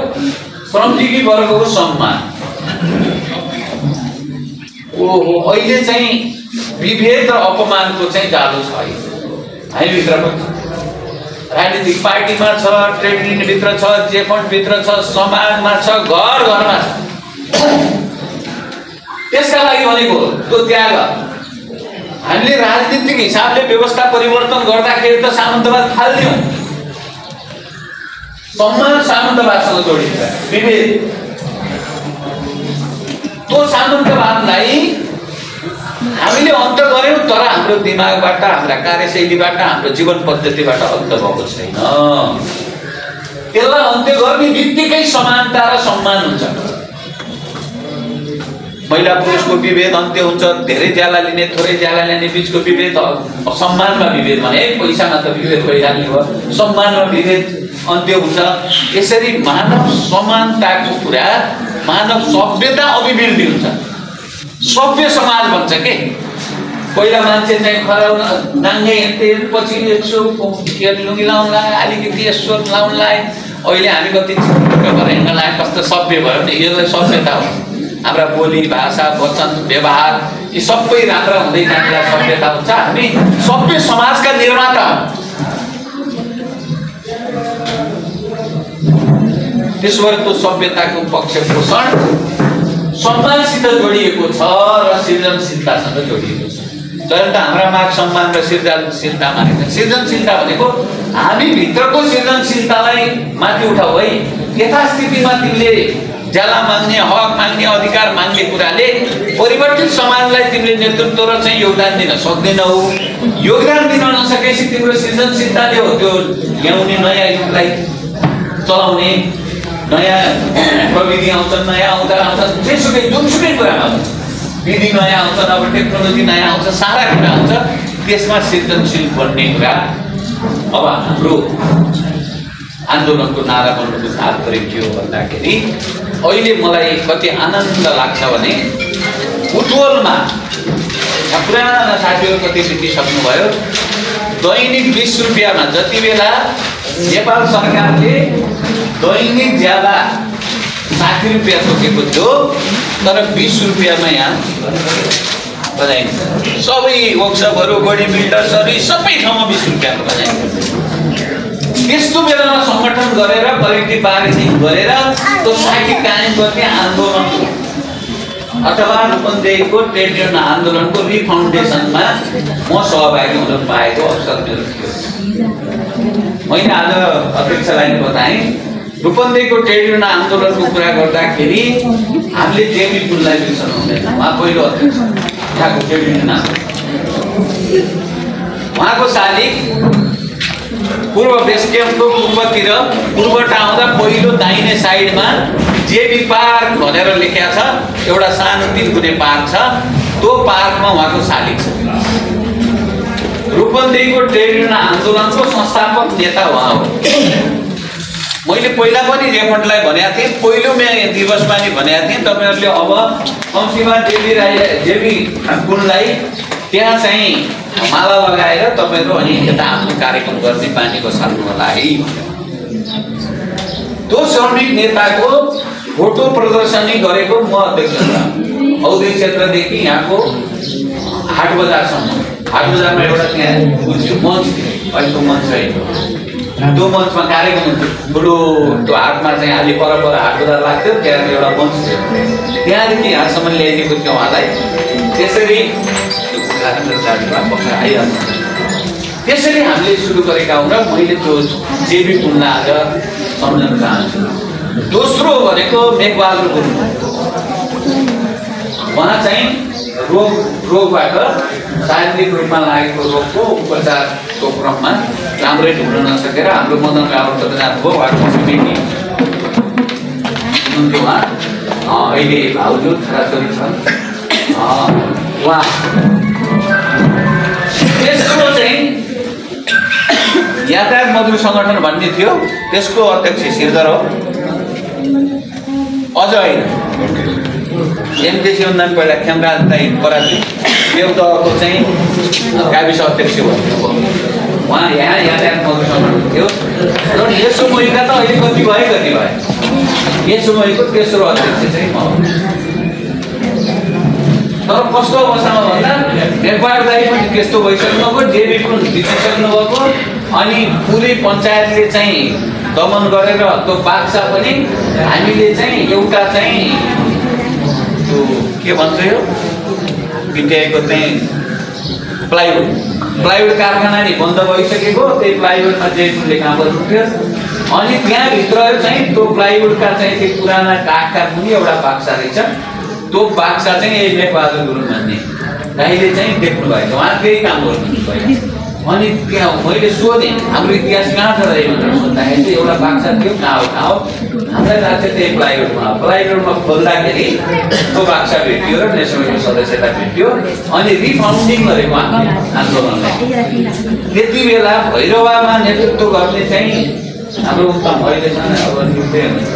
श्रमजीवी वर्गको सम्मान, ओहो अहिले चाहिँ विभेद र अपमानको चाहिँ जालो छ। हामीभित्र पनि राजनीतिक पार्टीमा छ, ट्रेड युनियनभित्र छ, जे फन्डभित्र छ, समाजमा छ, घर घरमा छ। त्यसका लागि भनेको त्यो त्याग। हामीले राजनीतिक हिसाबले व्यवस्था परिवर्तन गर्दाखेरि त सामन्तवाद फाल्दियौँ, सम्मान सामन्तवादसँग जोडिन्छ, विभेद त्यो सामन्तवादलाई हामीले अन्त गर्यौँ, तर हाम्रो दिमागबाट, हाम्रा कार्यशैलीबाट, हाम्रो जीवन पद्धतिबाट अन्त भएको छैन। त्यसलाई अन्त्य गर्ने बित्तिकै समानता र सम्मान हुन्छ। महिला पुरुषको विभेद अन्त्य हुन्छ, धेरै ज्याला लिने थोरै ज्याला लिने बिचको विभेद, सम्मानमा विभेद भने पैसामा त विभेद भइहाल्ने भयो, सम्मानमा विभेद अन्त्य हुन्छ। यसरी मानव समानताको कुरा, मानव सभ्यता अभिवृद्धि हुन्छ, सभ्य समाज बन्छ के। पहिला मान्छे चाहिँ खराउ नाङ्गै हिँड्थे, पछि यसो लुङ्गी लाउनलाई, अलिकति यसो लाउनलाई, अहिले हामी कति भएर हिँड्नलाई कस्तो सभ्य भयो नि। यो सभ्यता हो। हाम्रा बोली भाषा वचन व्यवहार यी सबै राम्रा हुँदै जाँदा सभ्यता हुन्छ। हामी सभ्य समाजका निर्माता हौँ। त्यसो सभ्यताको पक्ष पोषण सम्मानसित जोडिएको छ र सृजनशीलतासँग जोडिएको छ। तर त हाम्रा माग सम्मान र सृजनशीलता मानेको। सृजनशीलता भनेको हामी भित्रको सृजनशीलतालाई माथि उठाऊ है। यथास्थितिमा तिमीले ज्याला माग्ने, हक माग्ने, अधिकार माग्ने कुराले परिवर्तित समाजलाई तिमीले नेतृत्व र चाहिँ योगदान दिन सक्दैनौ। योगदान दिन नसकेपछि तिम्रो सृजनशीलताले हो त्यो ल्याउने, नयाँ युगलाई चलाउने, नयाँ प्रविधि आउँछ, नयाँ औजार आउँछ, जेसुकै जुनसुकै कुरामा विधि नयाँ आउँछ, अब टेक्नोलोजी नयाँ आउँछ, सारा कुरा आउँछ, त्यसमा सृजनशील बन्ने कुरा। अब हाम्रो आन्दोलनको नारा बन्नुको तात्पर्य के हो भन्दाखेरि अहिले मलाई कति आनन्द लाग्छ भने बुटवलमा पुराना साथीहरू कति सिकिसक्नुभयो। दैनिक 20 रुपियाँमा, जति बेला नेपाल सरकारले दैनिक ज्यादा 60 रुपियाँ तोकेको थियो, तर 20 रुपियाँमा यहाँ बजाइन्छ। सबै वर्कसपहरू, बडी बिल्डर्सहरू सबै ठाउँमा 20 रुपियाँको बजाइन्छ। त्यस्तो बेलामा सङ्गठन गरेर कलेक्टिभ बार्गेनिङ गरेर त्यो साइकिल कायम गर्ने आन्दोलन अथवा रूपन्देहीको ट्रेड युनियन आन्दोलनको रिफाउन्डेसनमा म सहभागी हुन पाएको अवसर मेरो थियो। मैले आज अध्यक्षलाई बताएँ रूपन्देहीको ट्रेड युनियन आन्दोलनको कुरा गर्दाखेरि हामीले जेबी पुललाई बिर्सनु हुँदैन। उहाँ पहिलो अध्यक्ष यहाँको ट्रेड युनियन आन्दोलन। उहाँको शालिग पूर्व बेस क्याम्पको पूर्वतिर, पूर्वबाट आउँदा पहिलो दाहिने साइडमा जेबी पार्क भनेर लेखिया छ, एउटा सानो 3 गुणे पार्क छ। त्यो पार्कमा उहाँको शालिग छ। रूपन्देहीको ट्रेड युनियन आन्दोलनको संस्थापक नेता उहाँ हो। मैले पहिला पनि रेमन्डलाई भनेको थिएँ, पहिलो दिवसमा नि भनेको थिएँ, तपाईँहरूले अब कम्तीमा जेबी पुललाई त्यहाँ चाहिँ माला लगाएर तपाईँहरू अनि यता आफ्नो कार्यक्रम गर्ने बानी बसाल्नु होला है। त्यो श्रमिक नेताको फोटो प्रदर्शनी गरेको म अध्यक्ष छु। औद्योगिक क्षेत्रदेखि यहाँको हाट बजारसम्म, हाट बजारमा एउटा त्यहाँ मञ्च थियो, अहिलेको मञ्च छैन। त्यो मञ्चमा कार्यक्रम हुन्थ्यो। ठुलो त्यो हाटमा चाहिँ अलि पर हाट बजार लाग्थ्यो, त्यहाँ एउटा मञ्च थियो। त्यहाँदेखि यहाँसम्म ल्याइदिएको थियो उहाँलाई। त्यसरी त्यसरी हामीले सुरु गरेका हौँ र मैले त्यो जेबी पुललाई आज सम्झन चाहन्छु। दोस्रो भनेको मेघबहादुर गुरुङ। उहाँ चाहिँ रोगबाट शारीरिक रूपमा लागेको रोगको उपचारको क्रममा राम्रै ढुक्न नसकेर हाम्रो मदन गाउँ चल्न जानुभयो। उहाँको बेटी हुनुहुन्थ्यो। उहाँ अहिले भाउजू छोराछोरी छन्। उहाँ तेस्रो चाहिँ यातायात मजदुर सङ्गठन भन्ने थियो, त्यसको अध्यक्ष श्रीधर हो। अझ होइन एमकेसी उन्नयन पहिला खेमराज दाई पराजी देउदहको चाहिँ गाविस अध्यक्ष भन्नुभयो। उहाँ यहाँ यातायात मजदुर सङ्गठन थियो। र यसो महिका त अहिले कति भयो। यसो महिको तेस्रो अध्यक्ष चाहिँ म। तर कस्तो अवस्थामा भन्दा नेपाल दाई पनि त्यस्तो भइसक्नुभएको, जेबी पनि जितिसक्नु भएको, अनि पुरै पञ्चायतले चाहिँ दमन गरेर त्यो बाक्सा पनि हामीले चाहिँ एउटा चाहिँ त्यो के भन्छ यो बितेको चाहिँ प्लाइवुड कारखाना नि बन्द भइसकेको। त्यही प्लाइवुडमा जेबीले काम गर्नुहुन्थ्यो। अनि त्यहाँभित्र चाहिँ त्यो प्लाइवुडका चाहिँ त्यो पुराना काठका पनि एउटा बाक्सा रहेछ। त्यो बाक्सा चाहिँ यही मेघबहादुर गुरुङ भन्ने दाइले चाहिँ देख्नु भएको उहाँ त्यही काम गर्नुहुन्छ पहिला। अनि त्यहाँ मैले सोधेँ हाम्रो इतिहास कहाँ छ र भनेर सोद्धाखेरि चाहिँ एउटा बाक्सा थियो कहाँ हो हामीलाई लाग्छ त्यही प्लाइरोडमा खोल्दाखेरि त्यो बाक्सा भेटियो र नेसनलको सदस्यता भेट्यो अनि रिफाउन्डिङ गरेको हामीले आन्दोलनलाई। त्यति बेला भैरवामा नेतृत्व गर्ने चाहिँ हाम्रो उत्तम अहिलेसम्म अब नियुक्तै हुनुहुन्छ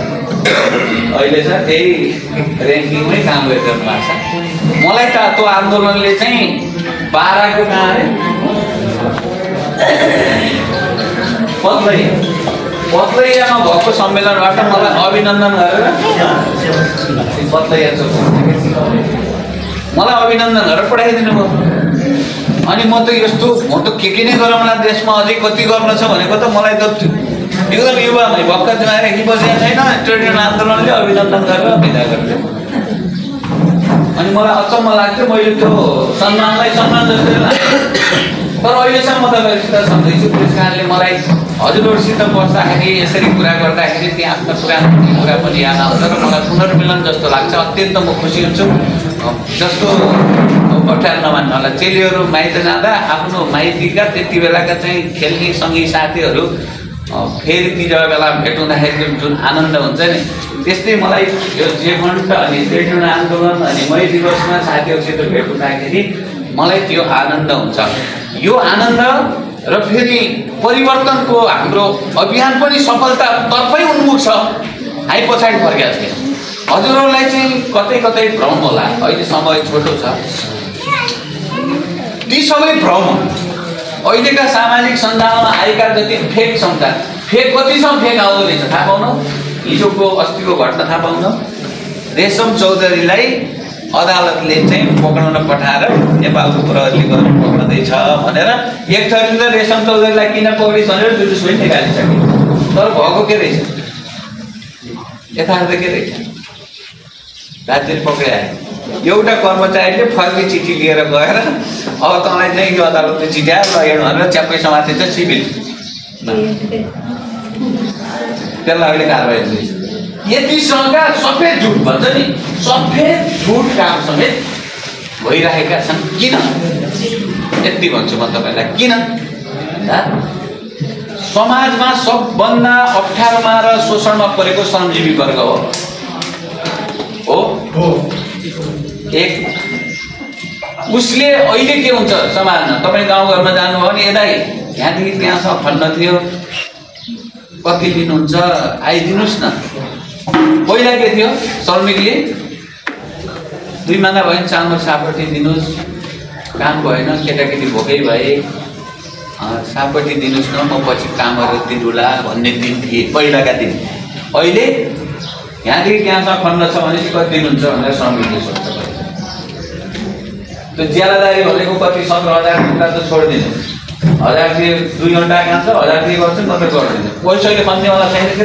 अहिले छ त्यही ऱ्याङ्किङमै काम गरिरहनु भएको छ। मलाई त त्यो आन्दोलनले चाहिँ बाराको कहाँ अरे पत्लैयामा भएको सम्मेलनबाट मलाई अभिनन्दन गरेर मलाई अभिनन्दन गरेर पठाइदिनु भयो। अनि म त यस्तो म त के नै गरौँला देशमा अझै कति गर्न छ भनेको त मलाई त एकदम युवामै भक्का जुमाएर बसेको छैन ट्रेड युनियन आन्दोलनले अभिनन्दन गरेर विदा गर्छ। अनि मलाई अचम्म लाग्थ्यो मैले त्यो सम्मानलाई सम्मान जस्तै लाग्थ्यो। तर अहिलेसम्म म तपाईँहरूसित सम्झैछु पुरस्कारले मलाई हजुरहरूसित बस्दाखेरि यसरी कुरा गर्दाखेरि त्यहाँ आफ्नो पुरानो कुरा पनि याद आउँछ र मलाई पुनर्मिलन जस्तो लाग्छ। अत्यन्त म खुसी हुन्छु। जस्तो अप्ठ्यारो नमान्नु होला चेलीहरू माइत जाँदा आफ्नो माइतीका त्यति बेलाका चाहिँ खेल्ने सँगै साथीहरू फेरि ती बेला भेट्उँदाखेरि जुन आनन्द हुन्छ नि त्यस्तै मलाई यो जेफन्ट अनि ट्रेड युनियन आन्दोलन अनि मई दिवसमा साथीहरूसित भेट्उँदाखेरि मलाई त्यो आनन्द हुन्छ। यो आनन्द र फेरि परिवर्तनको हाम्रो अभियान पनि सफलतातर्फै उन्मुख छ। हामी पछाडि फर्केका छैन। हजुरहरूलाई चाहिँ कतै कतै भ्रम होला अहिले समय छोटो छ। ती सबै भ्रम अहिलेका सामाजिक सञ्जालमा आएका जति फेक समाचार फेक कतिसम्म फेक आउँदो रहेछ थाहा पाउनु। हिजोको अस्तिको घटना थाहा पाउनु रेशम चौधरीलाई अदालतले चाहिँ पक्राउन पठाएर नेपालको प्रहरीले गरेर पक्राउँदैछ भनेर एक थरीले त रेशम चौधरीलाई किन पक्रिस भनेर जुलुस पनि निकालिसक्यो। तर भएको के रहेछ यथार्थ के रहेछ राज्यले पक्रायो। एउटा कर्मचारीले फर्की चिठी लिएर गएर अब तँलाई चाहिँ यो अदालतले चिठी आयो लगेर भनेर च्याप्पै समातेछ सिभिल त्यसलाई अहिले कारवाही हुँदैछ। यतिसँग सफेद झुट भन्छ नि सफेद झुट काम समेत भइरहेका छन्। किन यति भन्छु म तपाईँलाई किन समाजमा सबभन्दा अप्ठ्यारोमा र शोषणमा परेको श्रमजीवी वर्ग हो। एक उसले अहिले के हुन्छ समाजमा तपाईँ गाउँघरमा जानुभयो भने यता यहाँदेखि त्यहाँसम्म खन्न थियो कति लिनुहुन्छ आइदिनुहोस् न। पहिला के थियो श्रमिकले 2 महिना भयो भने चामल सापट्टि दिनुहोस् काम भएन केटाकेटी भोकै भए सापट्टि दिनुहोस् न म पछि कामहरू दिनुला भन्ने दिन थिए पहिलाका दिन। अहिले यहाँदेखि त्यहाँसम्म खन्न छ भने कति दिनुहुन्छ भनेर श्रमिकले सोध्छ। त्यो ज्यालादारी भनेको कति 17,000 रुपियाँ त छोडिदिनु 1000 दिए 2 घन्टा काम छ 1000 दिए गर्छ म त गर्दिनँ पैसाले खन्नेवाला छैन के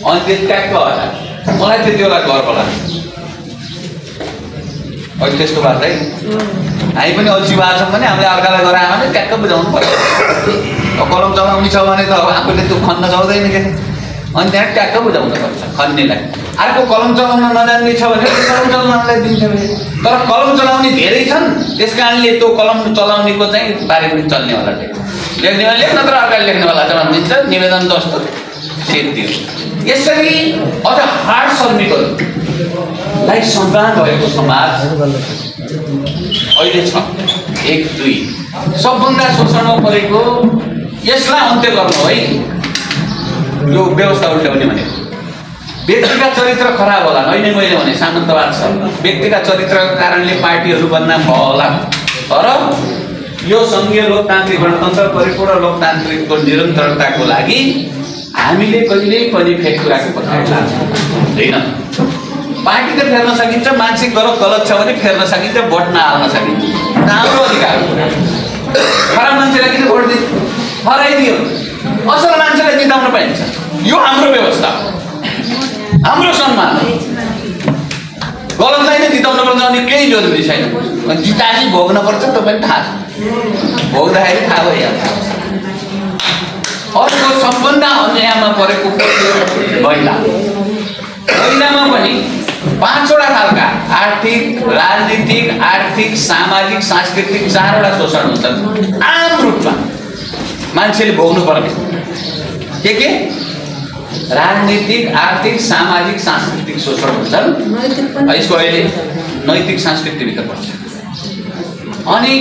अनि त्यो ट्याक्क होला मलाई त्यति बेला गर्व लाग्छ। अहिले त्यस्तो भएको है हामी पनि अल्छी भएको छौँ भने हामीले अर्कालाई गरायो भने ट्याक्क बुझाउनु पर्छ। कलम चलाउने छ भने त अब आफूले त्यो खन्न सक्दैन के अनि त्यहाँ ट्याक्क बुझाउनु पर्छ खन्नेलाई। अर्को कलम चलाउन नजान्ने छ भने कलम चलाउनलाई दिन्छ तर कलम चलाउने धेरै छन् त्यस कारणले त्यो कलम चलाउनेको चाहिँ बारे पनि चल्नेवाला लेख्नेवाला लेख्न तर अर्काले लेख्नेवाला चलाउन दिन्छ निवेदन जस्तो सेट दियो। यसरी अझ हार्ड श्रमिकहरूलाई सम्मान भएको समाज अहिले छ। 1 2 सबभन्दा शोषणमा परेको यसलाई अन्त्य गर्नु है यो व्यवस्था उल्टाउने भनेको व्यक्तिका चरित्र खराब होला अहिले मैले भने सामन्तवाद छ व्यक्तिका चरित्रको कारणले पार्टीहरू बदनाम भयो होला तर यो सङ्घीय लोकतान्त्रिक गणतन्त्र परिपूर्ण लोकतान्त्रिकको निरन्तरताको लागि हामीले कहिल्यै पनि फेक कुराको पछाडि लाग्नु हुँदैन। पार्टी त फेर्न सकिन्छ मान्छे गलत छ भने फेर्न सकिन्छ भोट नहाल्न सकिन्छ हाम्रो अधिकार हो। खराब मान्छेलाई किन भोट दिन्छ हराइदियो असल मान्छेलाई जिताउन पाइन्छ यो हाम्रो व्यवस्था हाम्रो सम्मान गलतलाई नै जिताउन पर्छ अनि केही जरुरी छैन जिताएपछि भोग्न पर्छ तपाईँ थाहा छ भोग्दाखेरि थाहा भइहाल्छ। अर्को सबभन्दा अन्यायमा परेको महिलामा पनि पाँचवटा खालका आर्थिक, राजनीतिक, आर्थिक, सामाजिक, सांस्कृतिक 4वटा शोषण हुन्छन् आम रूपमा मान्छेले भोग्नु पर्ने। के राजनीतिक, आर्थिक, सामाजिक, सांस्कृतिक शोषण हुन्छन्। यसको अहिले नैतिक सांस्कृतिक भित्र पर्छ। अनि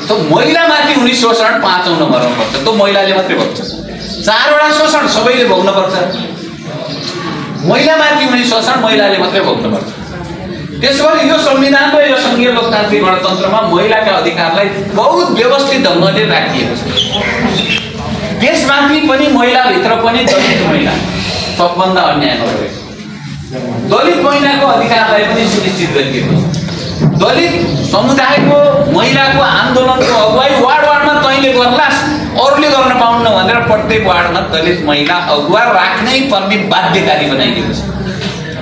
त्यो महिलामाथि हुने शोषण 5औं नम्बरमा पर्छ। त्यो महिलाले मात्रै भोग्छ। 4वटा शोषण सबैले भोग्नुपर्छ। महिलामाथि हुने शोषण महिलाले मात्रै भोग्नुपर्छ। त्यसो भने यो संविधान र यो संघीय लोकतान्त्रिक गणतन्त्रमा महिलाका अधिकारलाई बहुत व्यवस्थित ढङ्गले राखिएको छ। त्यसमाथि पनि महिलाभित्र पनि दलित महिला सबभन्दा अन्याय गरेको छ। दलित महिलाको अधिकारलाई पनि सुनिश्चित गरिएको छ। दलित समुदायको महिलाको आन्दोलनको अगुवाई वार्डमा तैँले गर्लास्, अरूले गर्न पाउन्न भनेर प्रत्येक वार्डमा दलित महिला अगुवा राख्नै पर्ने बाध्यकारी बनाइदिएको छ।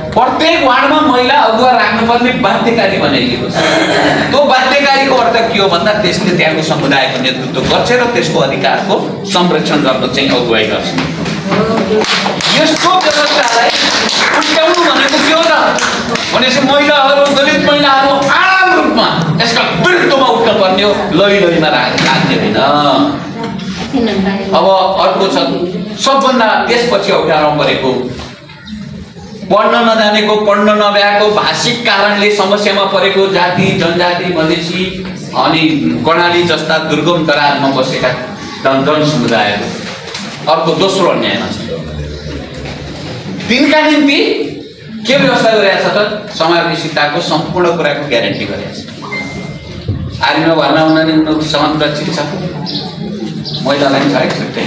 प्रत्येक वार्डमा महिला अगुवा राख्नुपर्ने बाध्यकारी बनाइदिएको छ। त्यो बाध्यकारीको अर्थ के हो भन्दा त्यसले त्यहाँको समुदायको नेतृत्व गर्छ र त्यसको अधिकारको संरक्षण गर्न चाहिँ अगुवाई गर्छ। यस्तो व्यवस्थालाई उठाउनु भनेको के हो त भनेपछि महिलाहरू, दलित महिलाहरू आम रूपमा यसका विरुद्धमा उठ्न पर्ने हो, लैलैमा लाग्ने होइन। अब अर्को छ सबभन्दा त्यसपछि अप्ठ्यारोमा परेको पढ्न नजानेको, पढ्न नभ्याएको, भाषिक कारणले समस्यामा परेको जाति, जनजाति, मधेसी अनि कर्णाली जस्ता दुर्गम तराईमा बसेका जनसमुदायहरू अर्को दोस्रो अन्यायमा छ। तिनका निम्ति के व्यवस्था गरिरहेको छ त समावेशिताको सम्पूर्ण कुराको ग्यारेन्टी गरिरहेको छ। आर्मीमा भर्ना हुन समान सुरक्षित छ, महिलालाई छ छुट्टै।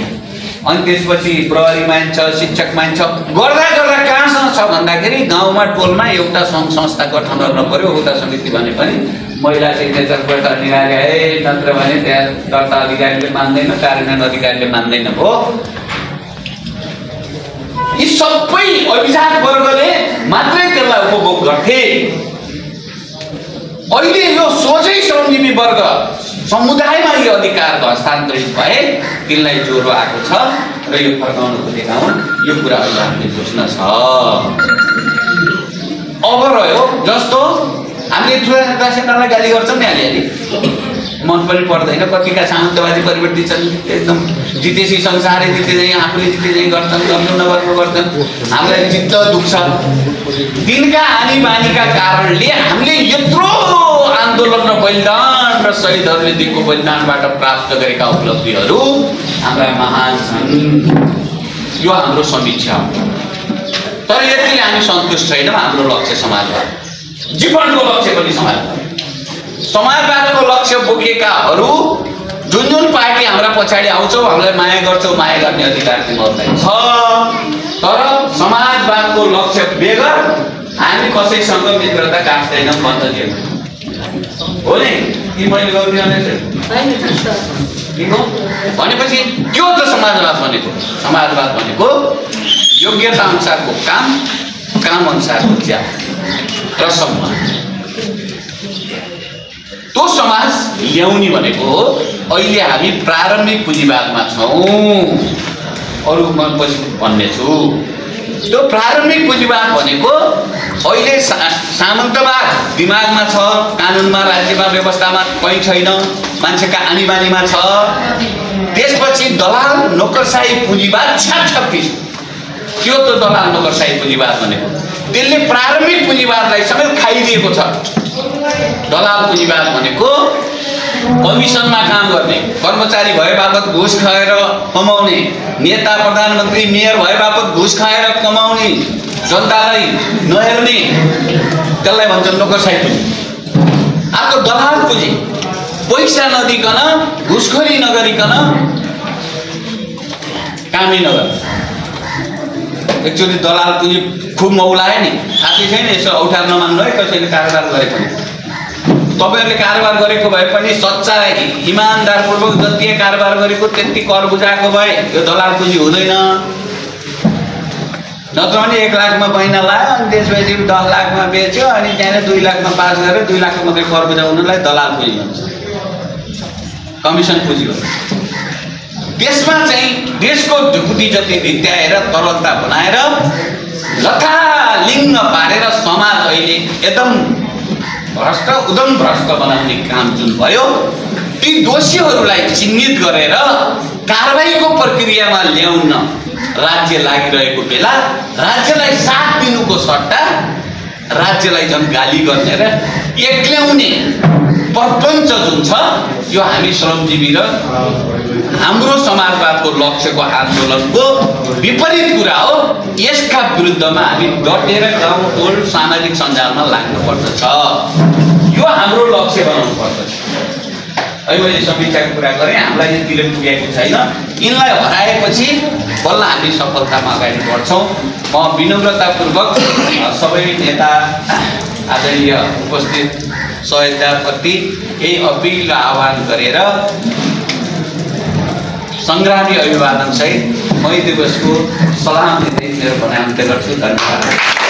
अनि त्यसपछि प्रहरी मान्छ, शिक्षक मान्छ। गर्दा गर्दा कहाँसम्म छ भन्दाखेरि गाउँमा टोलमा एउटा सङ्घ संस्था गठन गर्न पर्यो, एउटा समिति भने पनि महिला सिग्नेचरबाट अनिवार्य है, नत्र भने त्यहाँ दर्ता अधिकारीले मान्दैन, कार्यान्वयन अधिकारीले मान्दैन हो। यी सबै अभिजात वर्गले मात्रै त्यसलाई उपभोग गर्थे। अहिले यो सोझै श्रमजीवी वर्ग समुदायमा यो अधिकार हस्तान्तरित भए तिनलाई ज्वरो आएको छ र यो फर्काउन खोजेका हुन्। यो कुरा अहिले हामीले बुझ्न छ। अब रह्यो जस्तो हामीले ठुला सेनालाई गाली गर्छौँ नि अलिअलि, मन पनि पर्दैन। कतिका सामन्तवादी परिवर्ती छन्, एकदम जितेसी संसारै जिते चाहिँ आफूले जिते चाहिँ गर्छन्, गर्नु नगर्नु गर्छन्, हामीलाई चित्त दुख्छ। तिनका आनी बानीका कारणले हामीले यत्रो आन्दोलन र बलिदान र शहीदहरूले दिएको बलिदानबाट प्राप्त गरेका उपलब्धिहरू हाम्रा महान छन्। यो हाम्रो समीक्षा हो। तर यतिले हामी सन्तुष्ट छैनौँ। हाम्रो लक्ष्य समाजवाद, जीवनको लक्ष्य पनि समाजवाद। समाजवादको लक्ष्य बोकेकाहरू जुन जुन पार्टी हाम्रा पछाडि आउँछौ, हामीलाई माया गर्छौ, माया गर्ने अधिकार तिमीहरूलाई छ। तर समाजवादको लक्ष्य बेगर हामी कसैसँग मित्रता काट्दैनौँ भन्छ दिएको हो नि। कि मैले गरिदिनु भनेपछि त्यो त समाजवाद भनेको। समाजवाद भनेको योग्यता अनुसारको काम, काम अनुसारको ज्यान र सम्मान। त्यो समाज ल्याउने भनेको हो। अहिले हामी प्रारम्भिक पुँजीवादमा छौँ, अरू म पछि भन्ने छु। त्यो प्रारम्भिक पुँजीवाद भनेको अहिले सामन्तवाद दिमागमा छ, कानुनमा, राज्यमा, व्यवस्थामा कहीँ छैन, मान्छेका आनी बानीमा छ। त्यसपछि दलाल नोकरशाही पुँजीवाद छापछाप्पी छ। त्यो त दलाल नोकरशाही पुँजीवाद भनेको त्यसले प्रारम्भिक पुँजीवादलाई समेत खाइदिएको छ। दलाल पुँजीवाद भनेको कमिसनमा काम गर्ने, कर्मचारी भए बापत घुस खाएर कमाउने, नेता, प्रधानमन्त्री, मेयर भए बापत घुस खाएर कमाउने, जनतालाई नहेर्ने, त्यसलाई भन्छन् नोकरशाही पुँजी। अर्को दलाल पुँजी, पैसा नदिकन, घुसखोरी नगरिकन कामै नगर्ने। एक्चुअली दलाल पुँजी खुब मौलायो नि, थाहा छैन यसो औठार नमान्नु है कसैले कारोबार गरेको। तपाईँहरूले कारोबार गरेको भए पनि सच्चा इमान्दारपूर्वक जति कारोबार गरेको त्यति कर बुझाएको भए यो दलाल पुँजी हुँदैन। नत्र भने 1 लाखमा महिना लायो अनि त्यसपछि 10 लाखमा बेच्यो अनि त्यहाँनिर 2 लाखमा पास गरेर 2 लाखको मात्रै कर बुझाउनलाई दलाल पुँजी भन्छ, कमिसन पुँजी हो। त्यसमा चाहिँ देशको ढुकुटी जति भित्याएर तरलता बनाएर लथालिङ्ग पारेर समाज अहिले एकदम भ्रष्ट उदम भ्रष्ट बनाउने काम जुन भयो, ती दोषीहरूलाई चिन्हित गरेर कारबाहीको प्रक्रियामा ल्याउन राज्य लागिरहेको बेला राज्यलाई साथ दिनुको सट्टा राज्यलाई झन् गाली गर्ने र एक्ल्याउने प्रपञ्च जुन छ, यो हामी श्रमजीवी र हाम्रो समाजवादको लक्ष्यको आन्दोलनको विपरीत कुरा हो। यसका विरुद्धमा हामी डटेर गाउँ टोल सामाजिक सञ्जालमा लाग्नुपर्दछ। यो हाम्रो लक्ष्य बनाउनु पर्दछ। अहिले मैले समीक्षाको कुरा गरेँ, हामीलाई यतिले पुगेको छैन। यिनलाई हराएपछि बल्ल हामी सफलतामा अगाडि बढ्छौँ। म विनम्रतापूर्वक सबै नेता आदरणीय उपस्थित सहयोगदाप्रति यही अपिल र आह्वान गरेर सङ्ग्रामी अभिवादनसहित मई दिवसको सलाम दिँदै मेरो भनाइ अन्त्य गर्छु। धन्यवाद।